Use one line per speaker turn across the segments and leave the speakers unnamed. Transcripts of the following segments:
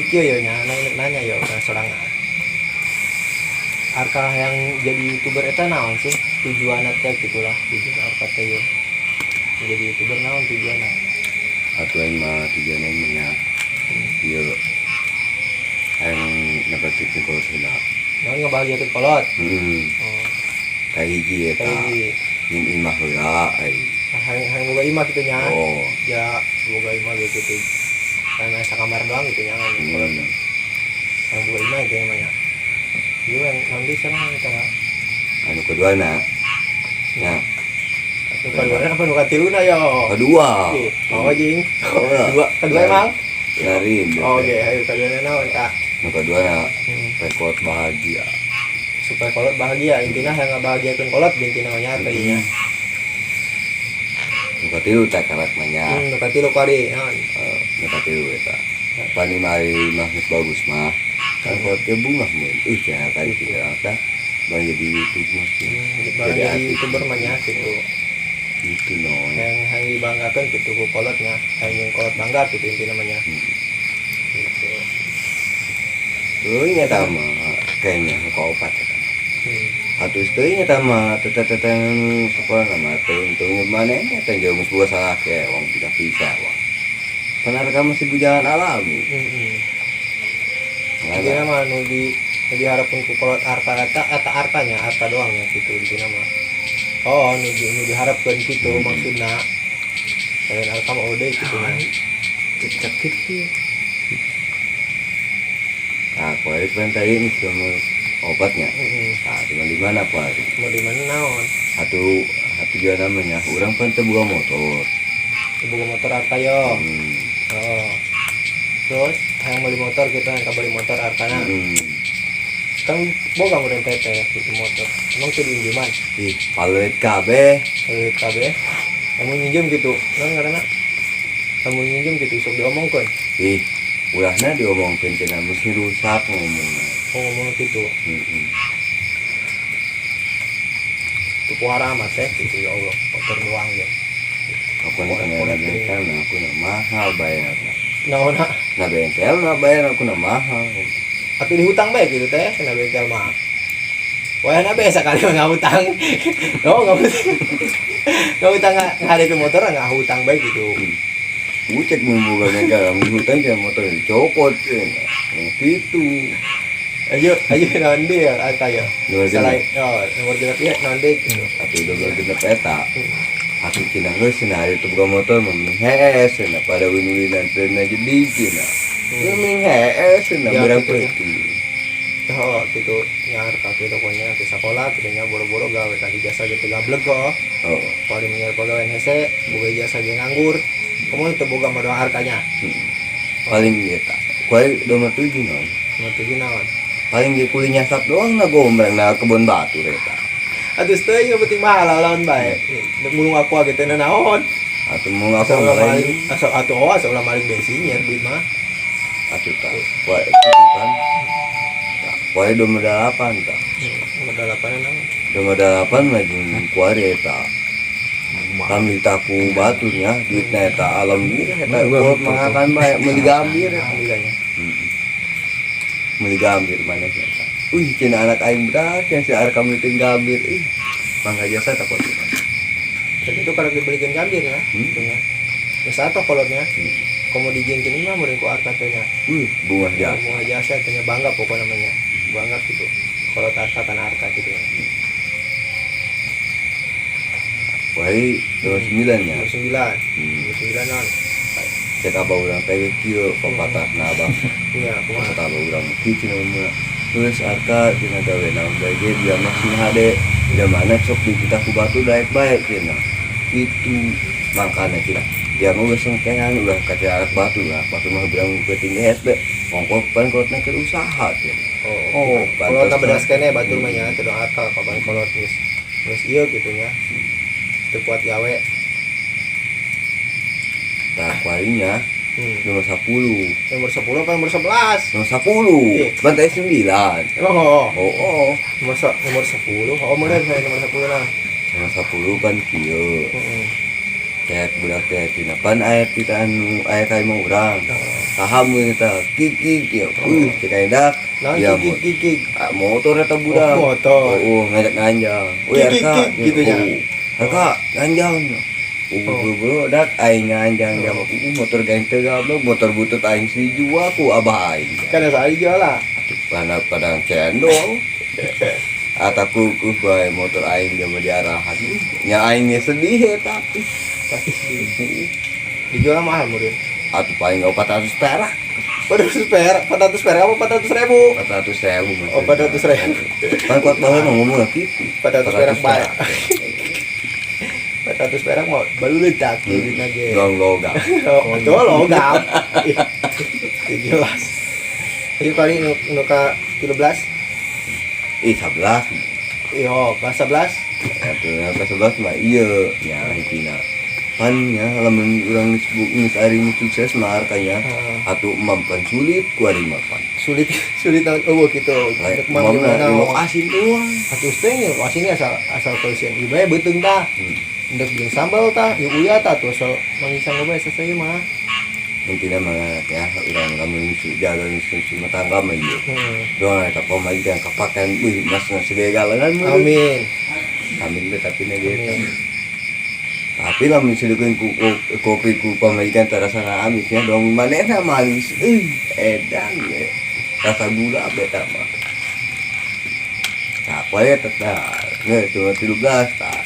Kieu ya nya, nanya nanya ya ka sorangan. Arka yang jadi youtuber eta naon sih tujuanna teh gitulah, tujuan Arka teh yo menjadi youtuber naon tujuanna?
Atuh aing mah tujuan aing mah nya ieu, hayang ngebahagiakeun kolot heula.
Naon, ngebahagiakeun kolot?
Heeh.
Oh.
Kahiji eta.
Kahiji.
Nyieun imah heula aing.
Hayang hayang boga imah gitu nya?
Oh.
Ya, boga imah gitu tuh karena sakamar doang gitu nya kan kolot. Hayang boga imah itu namanya. Iya, yang nanti sekarang kita mah.
Anu kedua na nya.
Nu kadua apa nu katiluna yo?
Kedua.
Oke, oh jing.
Oh,
Dua, kedua emang?
Larin.
Oh, oke, ayo kedua naon kak?
Nu kedua na rekod bahagia.
Supaya kolot bahagia, intinya yang ngebahagiakeun kolot intinya nya tadinya.
Nu katilu teh karak mah nya.
Nu katilu kari naon?
Eh, nu katilu eta pan mari mah geus bagus mah kan kolot teh bungah mun ih cenah kali kieu tah bang jadi YouTube mah.
Barang jadi
artis.
YouTuber mah nya gitu.
Gitu no.
Yang yang dibanggakan gitu ku kolotnya, yang kolot bangga gitu intinya namanya. Gitu.
Teuing eta mah kayaknya nu kaopat eta. Atuh teuing eta mah teteh-teteh nu sekolah nama teuing teuing maneh teh jauh geus boga salaki wong tidak bisa wong. Pan Arka masih bujangan alami.
Intinya mah nu diharapkeun ku kolot Arka eta eta Arkanya, Arka doang ya gitu intinya mah. Oh, nu diharapkeun gitu maksudna. Lain Arka mah udah gitu nya.
Cekit sih. Nah, kuari pan tadi ini nomor opatnya. Nah, cuma di mana kuari?
Mau di mana naon?
Satu satu juga namanya. Urang pan teu boga motor.
Boga motor Arka yo. Oh. Terus yang beli motor gitu, yang beli motor Arkana. Kan boga meureun teteh gitu motor. Emang tuh diinjeman?
Ih, palet kabeh.
Kalau kabeh. Kamu nginjem gitu. Nah, karena kamu nginjem gitu sok diomongkeun.
Ih, ulahna diomongkeun cenah mesti rusak ngomongna.
Oh, ngomong gitu.
Heeh.
Itu pohara amat teh gitu, ya Allah, motor doang ya.
Aku nih kena bengkel, nah aku na mahal bayar.
Naon?
Nah, bengkel na bayar aku na mahal.
Atau dihutang bae gitu teh kena bengkel mah. Wah, na biasa kali mah nggak hutang. Oh, nggak hutang. Nggak hutang, nggak ada ke motor nggak hutang bae gitu.
Ucek mun boga bengkel, mun hutang kayak motor dicopot cenah. Gitu.
Ayo, ayo naon deui ya ata ya.
Nomor genep.
Selain oh, nomor genep ya naon deui gitu.
Tapi udah genep eta. Aku cenah geus cenah hari itu boga motor mah mending hees cenah pada win-winan teu jadi cenah. Mending hees cenah
Ya,
berang
gitu ya.
peuting.
Oh, gitu nyar kaki pokoknya ke sekolah gitu nya boro-boro gawe kan ijazah gitu gablek kok.
Oh.
Paling menyar pegawai hese, boga ijazah ge nganggur. Kamu itu boga modal harganya.
Paling eta. Kuari nomor 7 non.
Nomor 7 naon?
Paling ge kuli nyasap doang na gombrang na kebun batu eta.
Atuh teuing yang penting mah lawan bae. Mulung aku gitu naon.
Atuh mau aku
Asal ulah
lain.
maling, asal atuh oh asal ulah maling bensinnya duit mah.
Atuh tah. Kuari itu kan. Tah, kuari nomor 8 tah.
Nomor 8 naon?
Nomor 8 mah jeung kuari eta. Kami taku baturnya duitna eta alhamdulillah eta kolot makan bae meuli gambir eta.
Alhamdulillahnya.
Heeh. Meuli gambir mana eta. Wih, cenah anak aing berat yang si Arka meulikeun gambir. Ih, bangga jasa tak kuat.
Tapi itu kalau dibelikan gambir ya, gitu nya. Ya satu kolotnya. Komo dijengkeun mah meureun ku Arka teh nya.
Wih, bunga jasa.
Bunga jasa teh nya bangga pokoknya namanya. Bangga gitu. Kolot Arka kan Arka gitu.
Wah, nomor 9 ya.
Nomor 9. Nomor 9 naon?
Cek abah urang teh kieu papatahna abah.
Iya, kumaha?
Kata abah urang kieu cenah mah. Terus Arka cenah gawe naon bae ge dia mah sing hade. Dia mana sok dititah ku batu daek bae cenah. Itu makanya cenah. Dia mah geus sengkehan ulah ka anak batu lah. Batu mah bilang penting hese. Ongkos pan kolotna keur usaha cenah.
Oh,
Oh,
kolot
pantes.
bedas kene batur mah nya teu Arka kapan kolot geus geus ieu gitu nya. Teu kuat gawe.
Tah kuarinya nomor 10.
Nomor 10 apa nomor 11?
Nomor 10.
Iya.
Bantai 9.
Emang oh.
Oh, oh.
Nomor 10. Oh, meureun saya nomor 10 nah.
Nomor 10 kan kieu.
Heeh.
Kayak budak teh tina pan aya tita anu aya ka imah urang.
Heeh.
Saham eta kiki ya. Cek aing dak.
Naon
Ya,
kiki kiki?
Ah, motor eta budak.
Oh, motor.
Oh, ngajak nganjang. Wih,
Kiki,
Arka,
kiki, gitu nya.
Oh, Arka, nganjang.
Oh.
Bro, dak aing nganjang dia mah. Motor geng teu goblok, motor butut aing si jual ku abah aing.
Kan asa dijual lah.
Atuh kana kadang cendol. Atau ku bae motor aing dia mah diarahan. Nya aing ge sedih eta.
Pasti sedih. Dijual mahal meureun.
Atuh paling 400 perak.
400 perak, 400 perak apa 400 ribu?
400 ribu.
Oh, 400 ribu.
Kan kuat banget mah ngomong gitu.
400 perak bae. 400 perak mau baru letak duitna ge.
Dong logam.
Oh, betul logam. Ih, jelas. Jadi kali nu ka 13?
Ih, 11.
Iya, ka 11.
Atuh yang ke 11 mah iya nya hijina. Pan nya lamun urang geus geus ari nu sukses mah artanya
Heeh.
atuh emam pan sulit ku ari mah pan.
Sulit sulit eueuh gitu.
Lain
Rek mah
emam
gimana?
na asin doang.
Atuh teh asini asal asal polisian ieu bae beuteung tah. Endek jeung sambal tah, ieu uya tah tuh asal mangisang bae sasaya mah.
Intinya mah ya urang lamun jaga rumah tangga mah ieu. Doang eta pamajikan kapakan wih masna segala galangan meureun.
Amin.
Amin deh tapi nya gitu.
Amin.
Tapi lamun sidukeun ku kopi ku pamajikan tarasana amis nya dong manehna manis euy edan we. Rasa gula beta mah. Nah, poe tetap geus cuma 13 tah.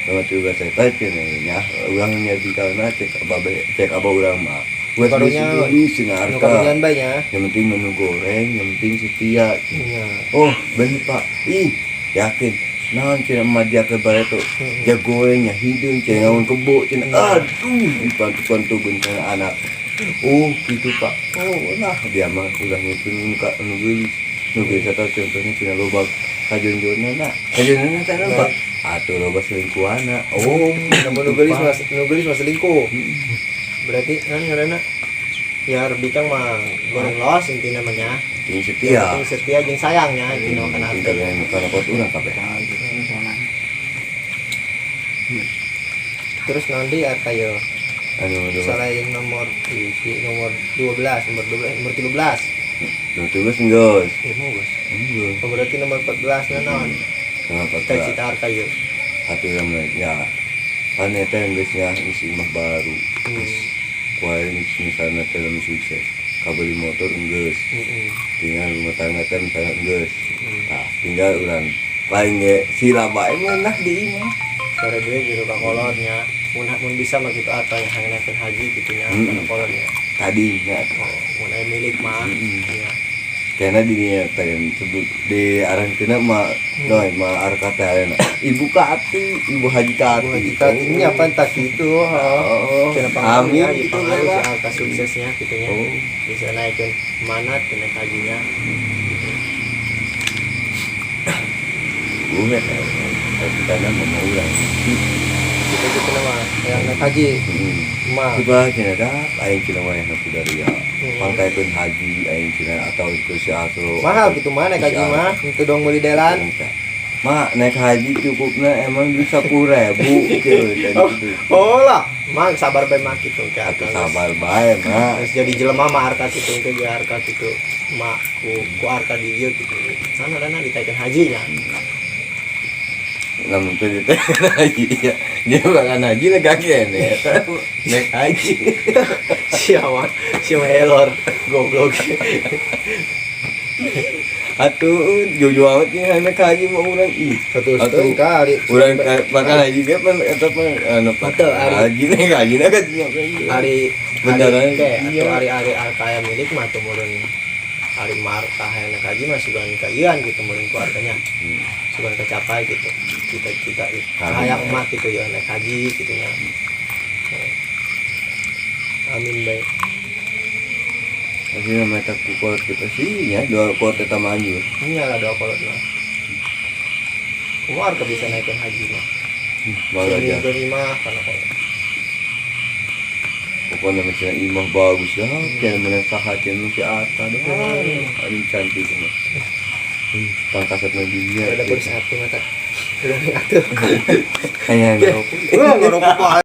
Cuma 13 eta cenah nya urang nya dikalna cek abah cek abah urang mah. Wes
Karunya-
cenah
Nu
arka.
karunyan bae nya.
Yang penting menu goreng, yang penting setia.
Iya.
Oh, bener Pak. Ih, yakin. Naon cenah emak dia ke bareto. Jagoenya hideung cenah ngaun kebo cenah. Aduh, dipantu-pantu bencana anak. Oh, gitu Pak. Oh, lah dia mah udah ngupin muka nu geulis. Nu geulis eta contohnya cenah loba kajonjona. Kajonjona teh loba. Atuh loba selingkuhana. Oh,
Namun nu geulis mah nu geulis mah selingkuh. Berarti kan ngaranna ya bikang mah goreng los intina mah nya.
Penting setia.
Penting setia jeung sayangnya intina mah kana
Penting
hati.
kabeh muka kot urang kabeh.
Terus nanti arka yo
Anu
selain nomor isi nomor 12, nomor 12, nomor 13.
Nu tulis geus.
Eh mau geus.
Geus.
Oh, berarti nomor 14 na naon?
Kenapa
Cita-cita arka ieu.
Atuh yang ya kan eta yang geus nya geus imah baru. Geus kuari geus misalnya teh lamun sukses. Kabeli motor geus. Tinggal rumah tangga teh misalnya geus. Nah, tinggal urang paling ge sila bae mah di imah.
Sore duit gitu ka kolotnya. Mun mun bisa mah gitu arka yang hayang naikeun haji gitu nya kana kolotnya.
Tadi nya
Oh, mun aya milik mah. Iya.
Karena di dinya pengen sebut di arangkeuna mah noi mah arka teh ayeuna. Ibu Kati, Ibu Haji Kati.
Ibu Haji Kati nya pan tak gitu.
Oh,
Cenah pangaruhnya,
amin
ya,
gitu
pangaruh
lah.
si angka suksesnya gitu nya.
Oh.
Bisa naikin manat naik hajinya.
Gue kita mau urang.
Gitu-gitu nama yang naik haji. Mah.
Coba cenah dah aing cenah wayah nu kudaria. Pangkaikeun haji aing cenah atau ke si Asro.
Mahal gitu mah naik haji mah, itu dong beli delan.
Mak naik haji cukupnya emang di 10.000 gitu.
Oh, oh lah, mah sabar bae mah gitu ke
Atuh sabar bae mak.
Terus jadi jelema mah arka gitu ke ge arka gitu. Mak ku arka di ieu gitu. Sana dana ditaikeun haji nya.
Lamun teu ditaikeun haji ya. Dia makan haji lega kene eta naik haji.
Siapa? Siapa elor goblok.
Atuh jauh-jauh amat nya naik haji mah urang ih.
Satu
Atuh,
setengah kali.
Urang makan haji ge pan eta pan anu
Betul, ari.
haji naik haji na kan
Ari
Beneran,
ari ke
iya.
atau ari-ari arka yang milik mah tuh meureun ari marka hayang naik haji mah sugan kaian gitu meureun keluarganya. Sugan kecapai gitu. Cita-cita
Amin.
hayang mah gitu ya naik haji gitu nya. Amin baik.
Tapi nama eta ku kolot kita sih ya doa kolot eta manjur.
Ini lah doa kolot mah. Kumaha arka bisa naikin haji mah.
Malah aja.
Sini mah kana kolot.
Pokoknya misalnya imah bagus ya, kayak menang saha cenah si Arta dah. Aduh cantik mah. Pangkasat na dunia.
Ada bersatu mata. Udah atuh.
Hanya ngerokok.
Wah, ngerokok.